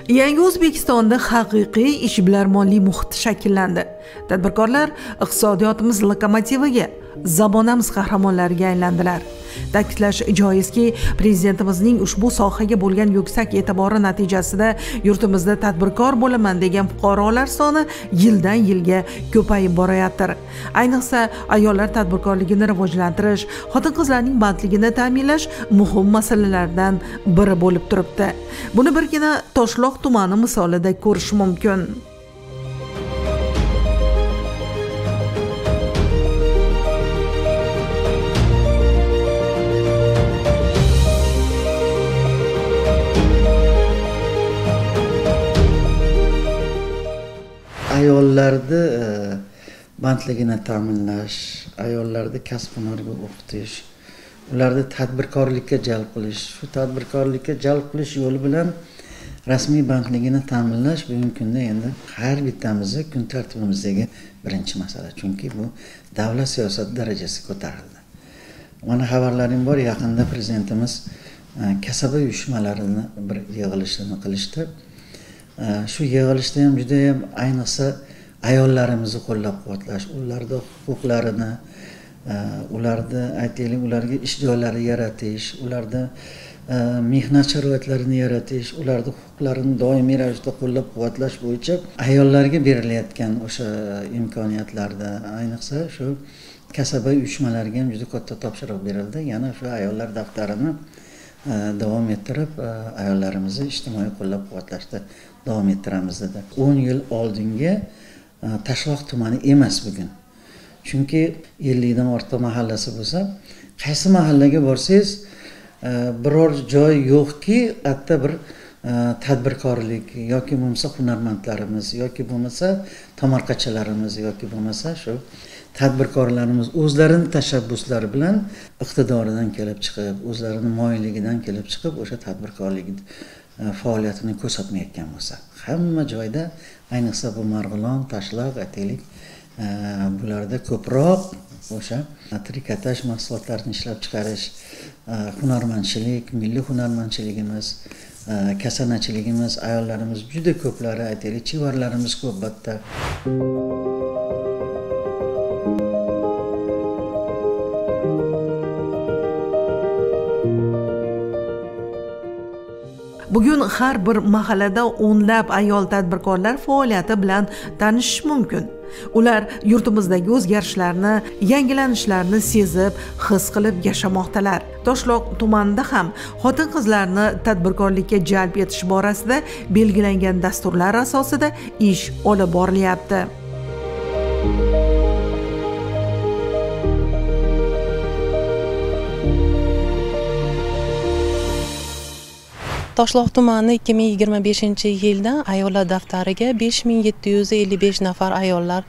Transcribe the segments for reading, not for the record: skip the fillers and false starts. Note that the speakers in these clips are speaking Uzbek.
Yangi O'zbekistonda haqiqiy ishbilarmonlik muhiti shakllandi. Tadbirkorlar iqtisodiyotimiz lokomotiviga, zamonamiz qahramonlariga aylandilar. Ta'kidlash joizki, prezidentimizning ushbu sohaga bo'lgan yuksak e'tibori natijasida yurtimizda tadbirkor bo'laman degan fuqarolar soni yildan yilga ko'payib borayotir. Ayniqsa, ayollar tadbirkorligini rivojlantirish, xotin-qizlarning bandligini ta'minlash muhim masalalardan biri bo'lib turibdi. Buni birgina Toshloq tumani misolida ko'rish mumkin. Ayollarni bandligini ta'minlash, ayollarni kasb-hunarga o'qitish, ularni tadbirkorlikka jalb qilish, shu tadbirkorlikka jalb qilish yo'li bilan rasmiy bandligini ta'minlash bugungi kunda endi har bittamizni kun tartibimizdagi birinchi masala. Chunki bu davlat siyosati darajasiga ko'tarildi. Mana xabarlarim bor, yaqinda prezidentimiz kasaba uyushmalarini bir yig'ilishini qilishdi. Shu yig'ilishda ham juda ham ayniqsa ayollarimizni qo'llab-quvvatlash, ularning huquqlarini, ularni aytaylik, ularga ish joylari yaratish, ularni mehnat sharoitlarini yaratish, ularning huquqlarini doimiy ravishda qo'llab-quvvatlash bo'yicha ayollarga berilayotgan o'sha imkoniyatlarda ayniqsa shu kasaba uyushmalariga ham juda katta topshiriq berildi. Yana shu ayollar daftarini davom ettirib, ayollarimizni ijtimoiy qo'llab-quvvatlashda davom ettiramiz dedi. 10 yil oldingi Toshloq tumani emas bugun. Chunki 50 dan ortiq mahallasi bo'lsa, qaysi mahallaga borsangiz, biror joy yo'qki, hatto bir tadbirkorlik yoki bo'lmasa hunarmandlarimiz yoki bo'lmasa tomorqachilarimiz yoki bo'lmasa shu tadbirkorlarimiz o'zlarini tashabbuslari bilan iqtidoridan kelib chiqib, o'zlarini moyilligidan kelib chiqib o'sha tadbirkorlik faoliyatini ko'rsatmayotgan bo'lsa, hamma joyda, ayniqsa bu Marg'ilon, Toshloq, aytaylik, bularda ko'proq o'sha trikotaj mahsulotlarini ishlab chiqarish, hunarmandchilik, milliy hunarmandchiligimiz, kasanachiligimiz, ayollarimiz juda ko'plari, aytaylik, chivarlarimiz ko'p battar. Bugun har bir mahallada o'nlab ayol tadbirkorlar faoliyati bilan tanishish mumkin. Ular yurtimizdagi o'zgarishlarni, yangilanishlarni sezib, his qilib yashamoqdalar. Toshloq tumanida ham xotin-qizlarni tadbirkorlikka jalb etish borasida belgilangan dasturlar asosida ish olib borilyapti. Toshloq tumani 2025-yilda ayollar daftariga 5755 nafar ayollar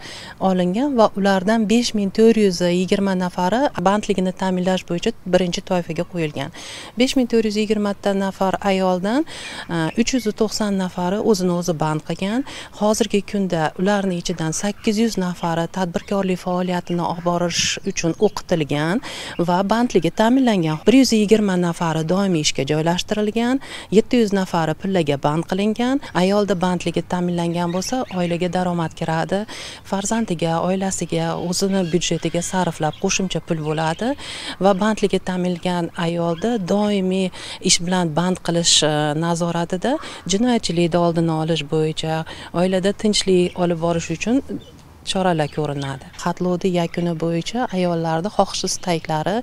olingan va ulardan 5420 nafari bandligini ta'minlash bo'yicha birinchi toifaga qo'yilgan. 5420 nafar ayoldan 390 nafari o'zini o'zi band qilgan. Hozirgi kunda ularning ichidan 800 nafari tadbirkorlik faoliyatini olib borish uchun o'qitilgan va bandligi ta'minlangan. 120 nafari doimiy ishga joylashtirilgan. 700 nafari pillaga band qilingan. Ayolda bandligi ta'minlangan bo'lsa, oilaga daromad kiradi, farzandiga, oilasiga, o'zini byudjetiga sarflab qo'shimcha pul bo'ladi va bandligi ta'minlangan ayolda doimiy ish bilan band qilish nazoratida jinoyatchilikni oldini olish bo'yicha, oilada tinchlik olib borish uchun choralar ko'rinadi. Xatlovni yakuni bo'yicha ayollarda xohish istaklari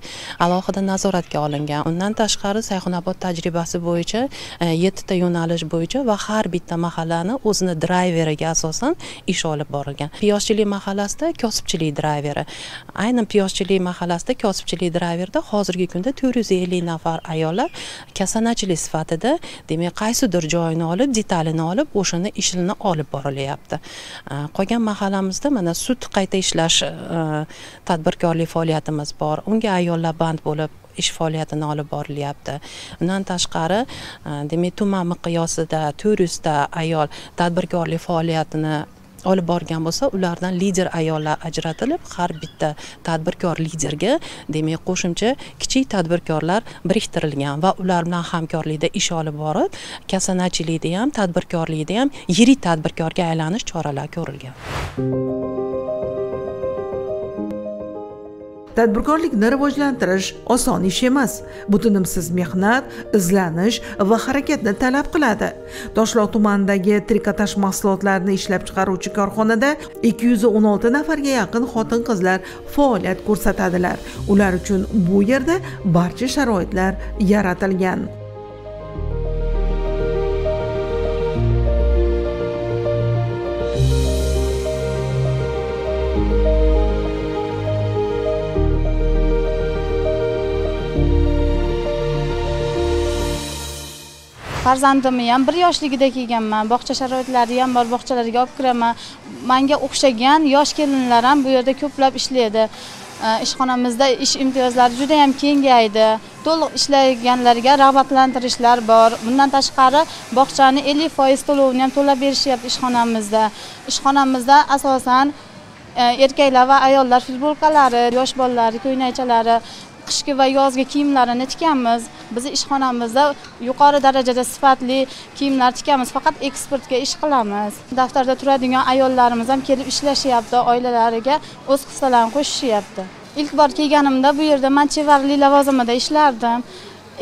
alohida nazoratga olingan. Undan tashqari Sayxunobod tajribasi bo'yicha 7 ta yo'nalish bo'yicha va har bitta mahallani o'zini drayveriga asosan ish olib borilgan. Piyozchilik mahallasida kosibchilik drayveri. Aynan Piyozchilik mahallasida kosibchilik drayverida hozirgi kunda 450 nafar ayollar kasanachilik sifatida, demak, qaysidir joyini olib, detalini olib, o'shani ishini olib borilyapti. Qolgan mahallamizda mana sut qayta ishlash tadbirkorlik faoliyatimiz bor. Unga ayollar band bo'lib ish faoliyatini olib borilyapti. Undan tashqari, demak, tuman miqyosida 400 ta ayol tadbirkorlik faoliyatini olib borgan bo'lsa, ulardan lider ayollar ajratilib, har bitta tadbirkor liderga demak qo'shimcha kichik tadbirkorlar biriktirilgan va ular bilan hamkorlikda ish olib borib, kasanachilikda ham, tadbirkorlikda ham yirik tadbirkorga aylanish choralari ko'rilgan. Tadbirkorlikni rivojlantirish oson ish emas. Bu tinimsiz mehnat, izlanish va harakatni talab qiladi. Toshloq tumanidagi trikotaj mahsulotlarini ishlab chiqaruvchi korxonada 216 nafarga yaqin xotin-qizlar faoliyat ko'rsatadilar. Ular uchun bu yerda barcha sharoitlar yaratilgan. Farzandimni ham 1 yoshligida kelganman. Bog'cha sharoitlari ham bor, bog'chalarga olib kiraman. Menga o'xshagan yosh kelinlar ham bu yerda ko'plab ishlaydi. Ishxonamizda ish imtiyozlari juda ham kengaydi. To'liq ishlaganlarga rag'batlantirishlar bor. Bundan tashqari bog'chani 50% to'lovini ham to'lab berishyapti ishxonamizda. Ishxonamizda asosan erkaklar va ayollar futbolkalari, yosh bolalar ko'ylakchalari, qishki va yozgi kiyimlarini tikamiz. Bizi ishxonamizda yuqori darajada sifatli kiyimlar tikamiz, faqat eksportga ish qilamiz. Daftarda turadigan ayollarimiz ham kelib ishlashyapti, oilalariga o'z hissalarini qo'shishyapti. Ilk bor kelganimda bu yerda men chevarli lavozimida ishlardim.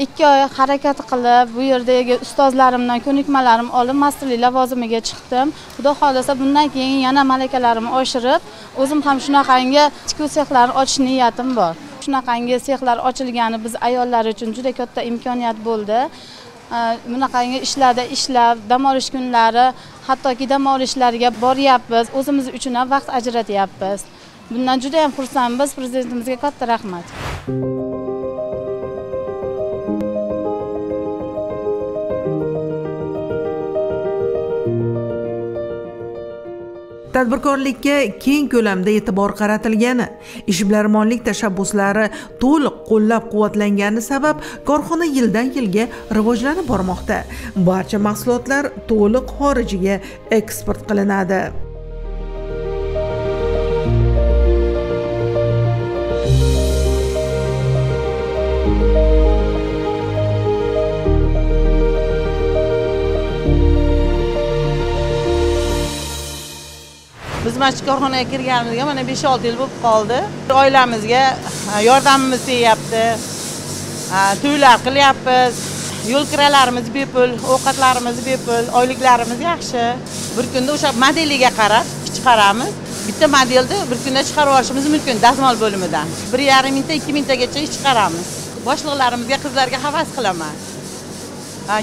2 oy harakat qilib, bu yerdagi ustozlarimdan ko'nikmalarim olib, masterlik lavozimiga chiqdim. Xudo xohlasa bundan keyin yana malakalarimni oshirib, o'zim ham shunaqangi tikuv sexlarini ochish niyatim bor. Shunaqangi sexlar ochilgani biz ayollar uchun juda katta imkoniyat bo'ldi. Bunaqangi ishlarda ishlab, dam olish kunlari, hattoki dam olishlarga boryapmiz, o'zimiz uchun ham vaqt ajratyapmiz. Bundan juda ham xursandmiz. Prezidentimizga katta rahmat. Tadbirkorlikka keng ko'lamda e'tibor qaratilgani, ishbilarmonlik tashabbuslari to'liq qo'llab-quvvatlangani sabab korxona yildan yilga rivojlanib bormoqda. Barcha mahsulotlar to'liq xorijga eksport qilinadi. Biz mana shu korxonaga kirganimizga mana 5-6 yil bo'lib qoldi. Oilamizga yordamimiz tegyapti. To'ylar qilyapmiz. Yo'l kiralarimiz bepul, ovqatlarimiz bepul, oyliklarimiz yaxshi. Bir kunda o'sha modeliga qarab chiqaramiz. Bitta modelni bir kunda chiqarib olishimiz mumkin dazmol bo'limidan. 1,5 mingta, 2 mingtagacha ish chiqaramiz. Boshliqlarimizga, qizlarga havas qilaman.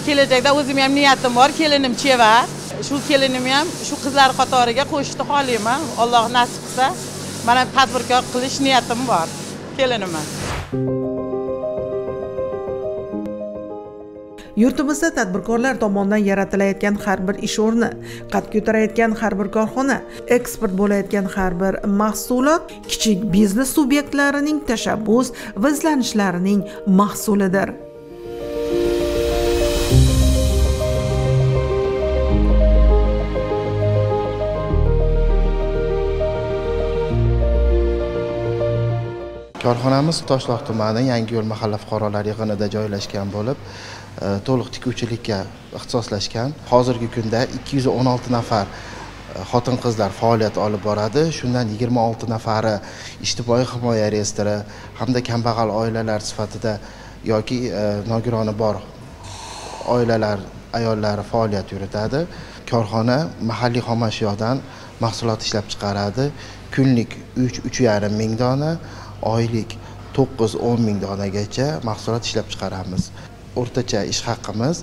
Kelajakda o'zim ham niyatim bor, kelinim chevar. Shu kelinimni ham shu qizlar qatoriga qo'shishni xohlayman. Alloh nasib qilsa, mana tadbirkor qilish niyatim bor kelinimni. Yurtimizda tadbirkorlar tomonidan yaratilayotgan har bir ish o'rni, qad ko'tarayotgan har bir korxona, eksport bo'layotgan har bir mahsulot kichik biznes subyektlarining tashabbus va izlanishlarining mahsulidir. Korxonamiz Toshloq tumani Yangiyo'l mahalla fuqarolar yig'inida joylashgan bo'lib, to'liq tikuvchilikka ixtisoslashgan. Hozirgi kunda 216 nafar xotin-qizlar faoliyat olib boradi. Shundan 26 nafari ijtimoiy himoya reyestri hamda kambag'al oilalar sifatida yoki nogironi bor oilalar ayollari faoliyat yuritadi. Korxona mahalliy xomashyodan mahsulot ishlab chiqaradi. Kunlik 3-3,5 ming dona, oylik 9-10 ming donagacha mahsulot ishlab chiqaramiz. O'rtacha ish haqimiz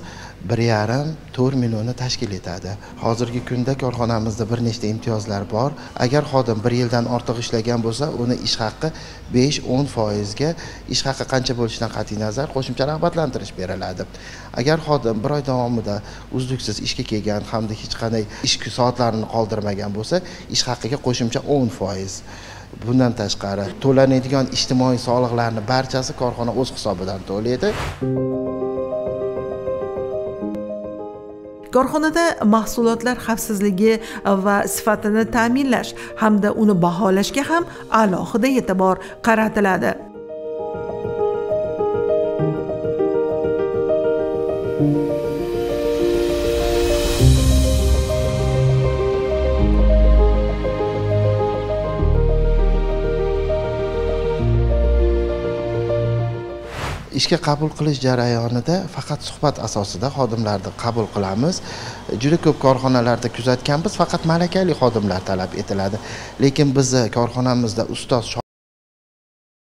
1,5-4 millionni tashkil etadi. Hozirgi kunda korxonamizda bir nechta imtiyozlar bor. Agar xodim 1 yildan ortiq ishlagan bo'lsa, uni ish haqi 5-10% ga ish haqi qancha bo'lishidan qat'iy nazar qo'shimcha rag'batlantirish beriladi. Agar xodim 1 oy davomida uzluksiz ishga kelgan hamda hech qanday ish soatlarini qoldirmagan bo'lsa, ish haqiga qo'shimcha 10%. Bundan tashqari to'lanadigan ijtimoiy soliqlarni barchasi korxona o'z hisobidan to'laydi. Korxonada mahsulotlar xavfsizligi va sifatini ta'minlash hamda uni baholashga ham alohida e'tibor qaratiladi. Ishga qabul qilish jarayonida faqat suhbat asosida xodimlarni qabul qilamiz. Juda ko'p korxonalarda kuzatganmiz, faqat malakali xodimlar talab etiladi. Lekin bizni korxonamizda ustoz